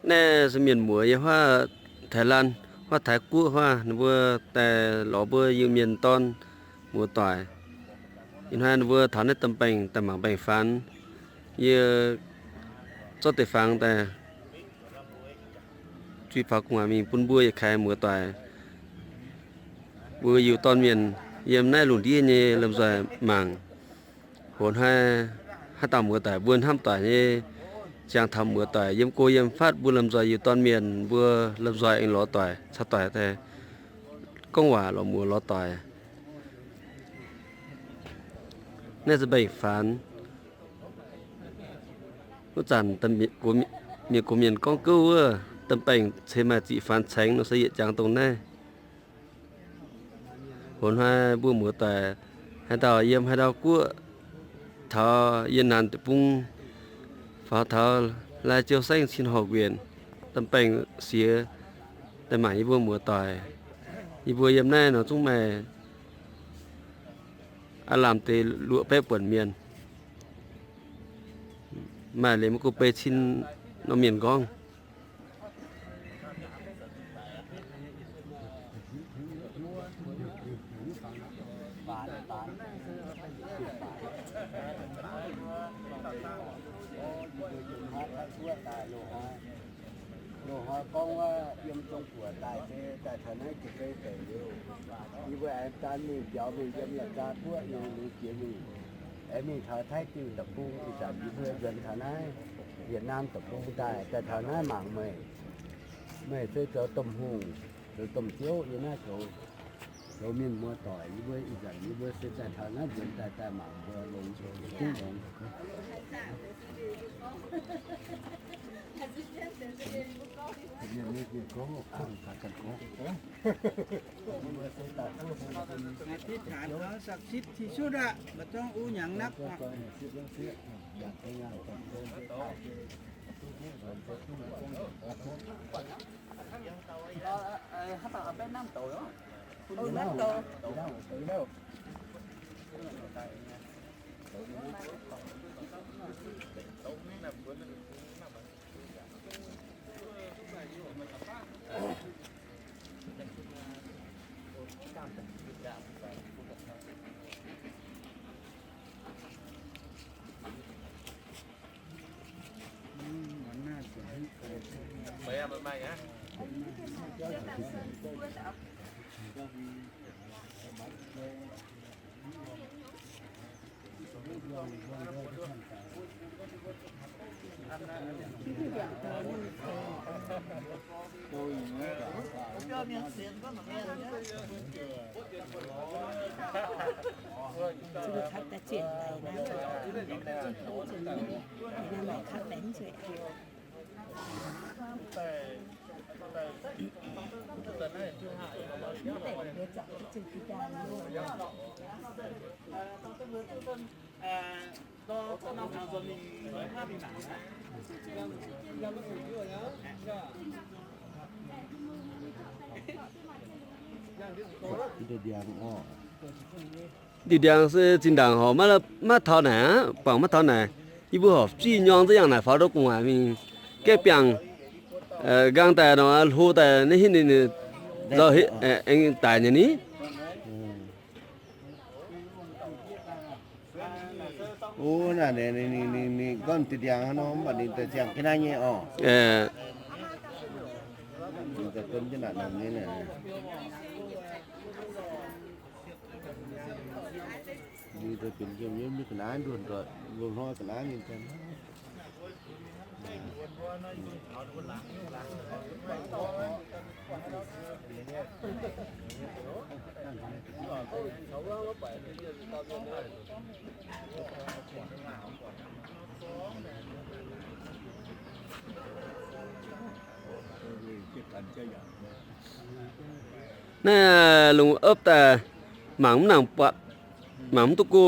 Naaiv se mienh muoz yiem huav Taiv Lan, huav Taiv Guoqv huav, ninh mbuo daaih lorz mbuo Iu-Mienh dorn muoz-doic. Ih hnoi ninh mbuo taux naaiv Domh Baengh daaih mangc baengh-faanx. Yie zorqv deix fangx daaih zui faaux gu'nguaaic mingh bun mbuo yietc kaaix muoz-doic, mbuo Iu-Mienh dorn mienh yiem naaiv lungh ndiev nyei lomh nzoih mangc. Hoc hnoi haaix dauh muoz-doic mbuo hnamv doic nyei, ziangh taux muoz-doic yiem go yiem fatv, mbuo lomh nzoih Iu-Mienh dorn mienh mbuo lomh nzoih aengx lorz doic, caux doic daaih gorngv waac lorz muoz lorz doic. Naaiv se baengh-faanx. Wuov zanc mienh gox mienh gorngv gouv wuov, Domh Baengh ceix maaih ziqc faanx caengx nor se yietc jangx dongh naaiv. Hoc hnoi mbuo muoz-doic haaix dauh yiem haaix dauh guoqv, taux Yie Naanc Deic-Bung faaux taux Lai Ziou Saengv Cin Horc Nquenc, Domh Baengh siex daaih mangc yie mbuo muoz-doic. Yie mbuo yiem naaiv nor zungv maaih aav lamh deix luoqc baeqv buonc mienh, maaih liemh maiv gu bei cin norm mienh nqorngv. Loz-hnoi gorngv wuov yiem Zong Guoqv daaih se daaih taux naaiv Jiex Zei deic liuz, yie mbuo aengx daan mingh biaux mingh yiem La'zaa Guoqv nyei liuz jiex mingh, aengx mingh taux Taiv Diuh deic-bung. Ih zanc yie mbuo nzuonx taux naaiv Yietc Naamh deic-bung daaih, daaih taux naaiv mangc meih. Meih se zoux domh hungh, zoux domh ziouv yiem naaiv zoux, zoux mienh muoz-doic. Yie mbuo ih zanc yie mbuo se daaih taux naaiv nzuonx daaih, daaih mangc mbuo longx, longx. Mienh nyei mienh gorngv, mienh gorngv. อธิษฐานขอศักดิ์สิทธิ์ที่สุดอะ บ่ต้องอู้หยังนักอะ Haaix dauh au baeqv namv douc, bun namv douc. Ndiangx se zinh ndaangc horpc maiv taux naaic aqv, buangh maiv taux naaic. Yie mbuo horpc ziqv nyorng ziex yangh naaic faaux ndau gu'nguaaic mingh, gaeqv biangh nqaang daaih nor, hlo daaih naaiv hitv ninh nzauh, aengx daic nyei ni. Ov, naaic ninh, ninh, ninh, ninh gorngv diqc ndiangx hnangv nor, mv baac ninh daaih ziangh jienv naaiv nyei oc. Ninh daaih donv jienv naaic nongx nyei naaic. Ninh daaih benx nqemh nyei, mingh ga'naaiv nduonh nduoqc, loz-hnoi ga'naaiv ninh daaih. Naaiv lungh opv daaih mangc mv nangc buatc, mangc mv duqv go.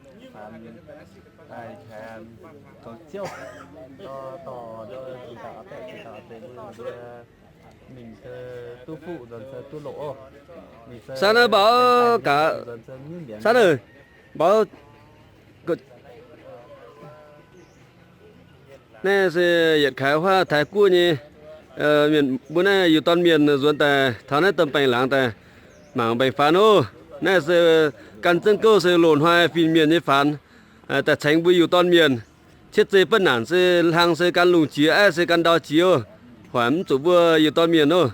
Sanh naaiv mbaux gaax, sanh aac, mbaux. Naaiv se yietc kaaix huaav Taiv Guoqv nyei mienh, mbuo naaiv yiu dorn mienh nzuonx daaih taux naaiv domh baengh laangz daaih mangc baengh faan oc. Naaiv se gan zengv gouv se loz-hnoi fin-mienh nyei faan daaih cengx mbuo yiu dorn mienh. Cietv zei butv naanc se hlang se gan lungh jiex, aiv se gan ndau jiex oc. Hoic mv zuqc mbuo yiu dorn mienh oc.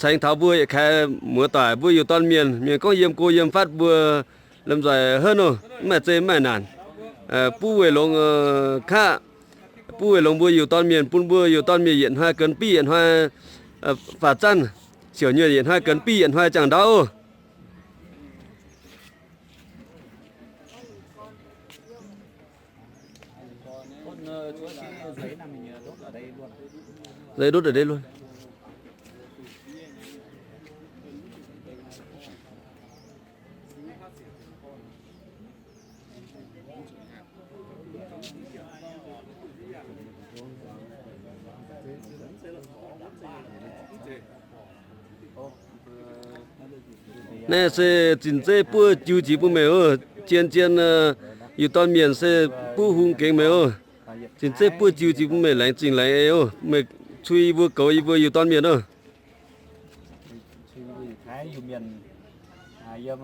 Cengx taux mbuo yietc kaaix muoz-doic mbuo yiu dorn mienh, mienh gorngv yiem go yiem fatv mbuo lomh nzoih henv oc, mv maaih zei mv maaih naanc. Buv weic longx kaqv, buv weic longx mbuo yiu dorn mienh, bun mbuo yiu dorn mienh yietc hnoi genx biv yietc hnoi faaux zanv, siouc nyuonh yietc hnoi genx biv yietc hnoi jangx ndau oc. Giấy đốt ở đây luôn. Naaiv se zinh zeiv buov jiu jiex bun meih oc. Zien zien yiu dorn mienh se buv hung gengx meih oc. Zinh zeiv buov jiu jiex bun meih laengz zingh laengz ei oc. Meih cui yie mbuo goux yie mbuo yiu dorn mienh oc. Mbuo yietc kaaix Iu-Mienh yiem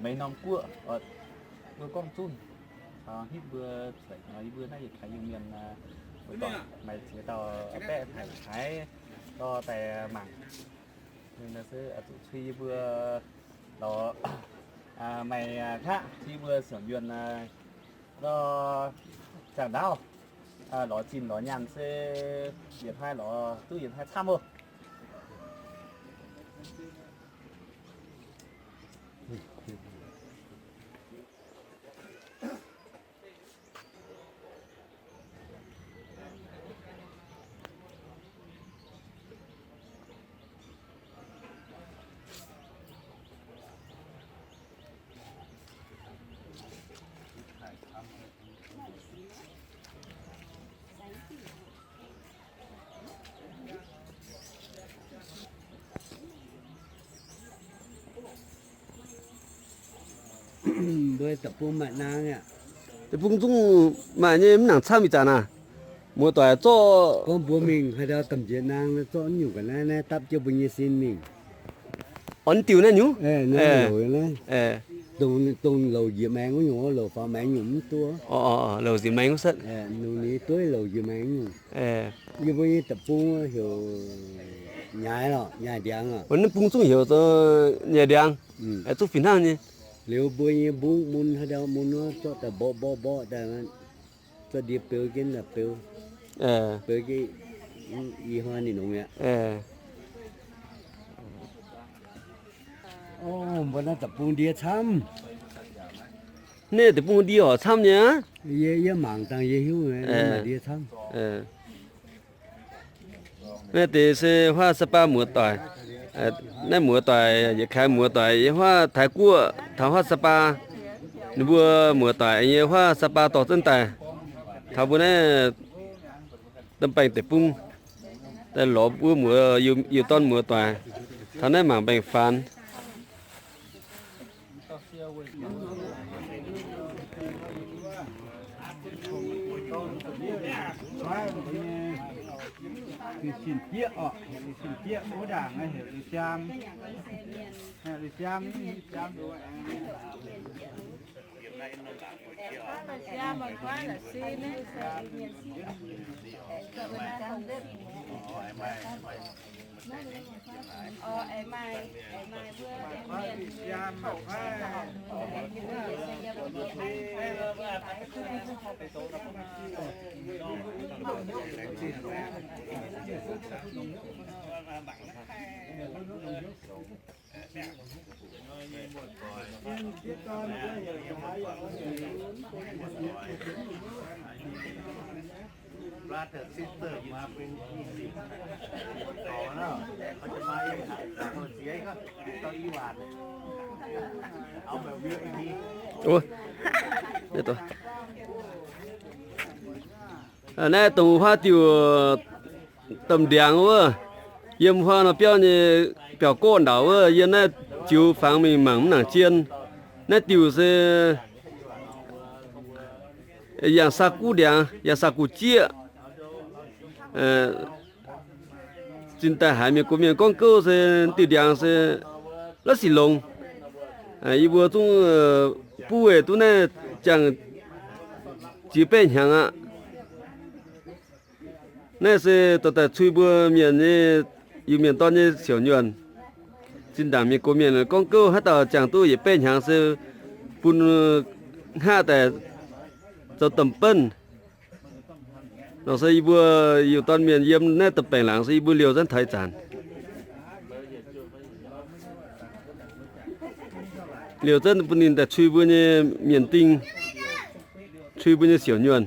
Meiz Norm Guoqv, mbuo gorngv zunv, hitv mbuo, yie mbuo naaiv yietc kaaix Iu-Mienh, mbuo dorh maaih ziex dauh baeqv haic kaaix dorh daaih mangc. Ninh se zuqc cui yie mbuo lorz maaih hlaqv cui yie mbuo siouc nyuonh lorz jangx ndaauv, lorz zinh lorz nyaanh se yietc hnoi lorz duqv yietc hnoi camv oc. Mbuo deic-bung maaih naang aqv. Deic-bung zungv maaih nyei, mv nangc camv ih zanc naaiv. Muoz-doic zorqv gorngv mbuo mingh haaix dauh gamh nziex naang, zorqv nyungc ga'naaiv naaiv dapv jienv mbuo nyei sin mingh. Orn diuh naaiv nyungc, dongh louc njiec maengx wuov nyungc, louc faaux maengx nyungc mv duqv. Louc njiec maengx wuov setv. Ninh dueiv louc njiec maengx nyungc. Yie mbuo nyei deic-bung heuc nyaaix lorqc, nyaaix ndiangx lorqc. Naaiv bung zungv heuc nyaaix ndiangx, zungv fih hnangv nyei. Liuz mbuo nyei mbungv mun haaix dauh mun wuov zorqv daaih mborqv mborqv mborqv daaih, zorqv ndie beu jienv daaih beu, beu jienv i hnoi ninh longx mi'aqv. Mbuo naaiv deic-bung ndie camv. Naaiv deic-bung ndie horc camv nyei aqv. Yie, yie mangc dangh yie hiuv, maaih ndie camv. Naaiv deix se huaav Saapaa muoz-doic. Naaiv muoz-doic yietc kaaix muoz-doic yiem huaav Taiv Guoqv taux huaav Saapaa. Ninh mbuo muoz-doic nyei huaav Saapaa dorh zunv daaih taux mbuo naaiv domh baengh deic-bung, daaih lorz mbuo muoz, yiu dorn muoz-doic taux naaiv mangc baengh faanx. Sin-jieqv oc, heuc sin-jieqv, wuov ndaangc heuc siaam, heuc siaam, siaam. Naaiv dongh huaav diuh domh ndiangx wuov, yiem huaav nor biauv nyei biauv-goqv ndaauc wuov, yiem naaiv ziux fangx mingh mangc mv nangc jien. Naaiv diuh se yangh saa guv ndiangx, yangh saa guv jieqv. Zinh daaih haiz mienh gox mienh gorngv gouv se diuh ndiangx se la'sic longx. Yie mbuo zungv buov weic duqv naaiv jangx jiex baeqv hnyangx aqv. Naaiv se dorh daaih cui mbuo mienh nyei, Iu-Mienh dorn nyei siouc nyuonh. Zinh ndaangc mienh gox mienh gorngv gouv haaix dauh jangx duqv yietc baeqv hnyangx se bun hngaqv daaih zoux domh benv. Nor se yie mbuo Iu-Mienh dorn mienh yiem naaiv domh baengc laangz se yie mbuo liouh zanc taux ih zanc. Liouh zanc bun ninh daaih cui mbuo nyei mienh ding, cui mbuo nyei siouc nyuonh.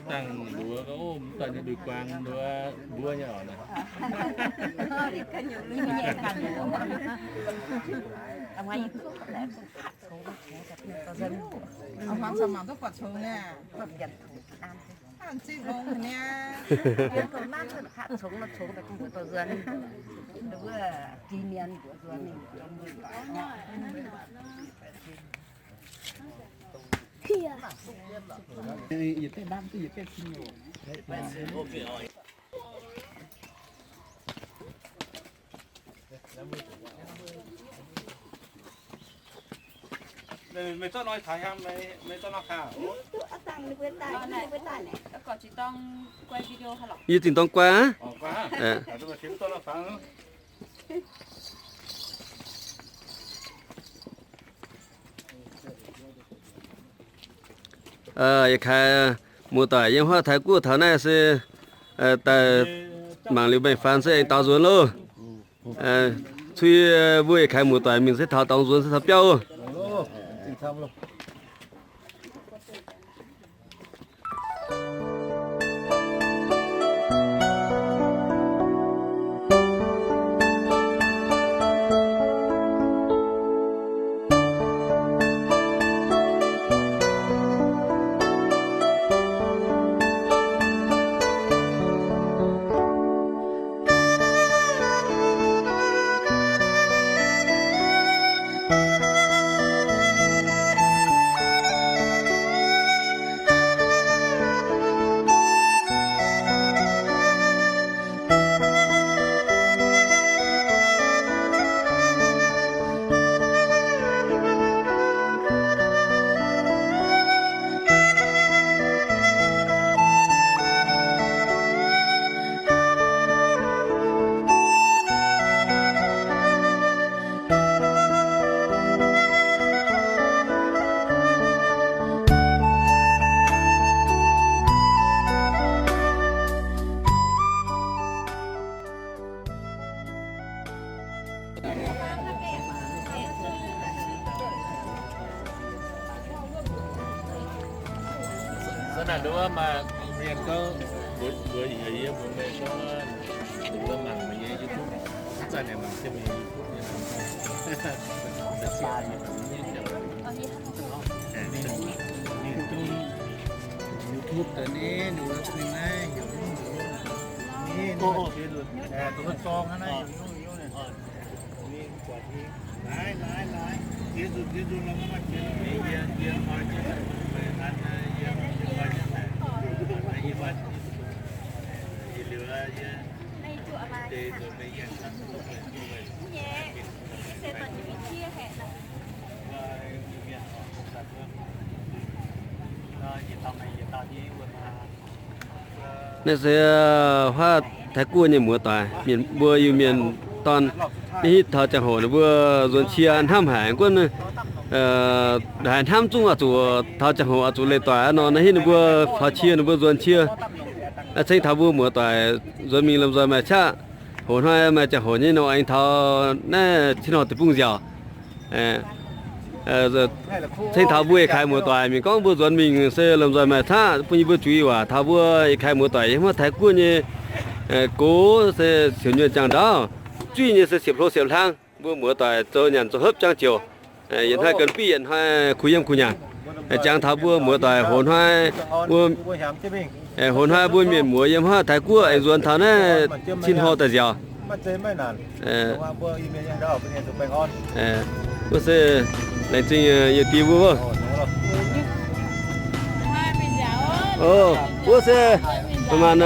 Dangh nduov, mv daaih nyei mbiuz guang nduov mbuov nyei oc naaiv. Yie zinh dorng guai aqv. Yietc kaaix muoz-doic yiem huaav taux guoqv taux naaiv se daaih mangc liuz mengh faan se aengx daaux nzuonx loh. Cui mbuo yietc kaaix muoz-doic mingh se taux daaux nzuonx se taux biauv. YouTube deix ni, ninh mbuo kuinx naaiv heuc mv nzunc. Ni ninh mbuo zong hnangv naaiv heuc mv nzunc. Naaiv, naaiv, naaiv. Ziex nzunc, ziex nzunc lorqc, maiv maaih ziex nzunc. Yie, yie koi jienv daaih, yie, yie koi jienv daaih. Yie, yie liuz, yie deix nzuonx mingh yie hnangv duqv mienh duqv mienh. Naaiv se huaav Taiv Guoqv nyei muoz-doic, mienh mbuo Iu-Mienh dorn. Naaiv hitv taux ziangh hoc ninh mbuo nzuonx cie hnamv haic, gunv haiz hnamv zungv oix zuqc taux ziangh hoc oix zuqc leih doic aqv nor, naaiv hitv ninh mbuo faaux cie, ninh mbuo nzuonx cie. Ceng taux mbuo muoz-doic nzuonx mingh lomh nzoih maaih qaqv. Hoz hnoi maaih ziangh hoc nyei nor aengx taux naaiv Tin-Hungh deic-bung nziaauc. Ceng taux mbuo yietc kaaix muoz-doic mingh gorngv mbuo nzuonx mingh se lomh nzoih maaih qaqv bun yie mbuo zuiz waac. Taux mbuo yietc kaaix muoz-doic yiem huaav Taiv Guoqv nyei gox se siouc nyuonh jangx ndaauv, zuiv nyei se siepv hlo siepv hlang. Mbuo muoz-doic zoux nyanc zoux hopv jangx ziouc yietc hnoi ganh biv yietc hnoi kuh yiem kuh nyanc. Jangx taux mbuo muoz-doic hoz hnoi, mbuo hoz hnoi mbuo mienh muoz yiem huaav Taiv Guoqv aengx nzuonx taux naaiv Tin-Hungh daaih nziaauc. Wuov se laengz zingh yietc diuh mbuo. Wuov se maanc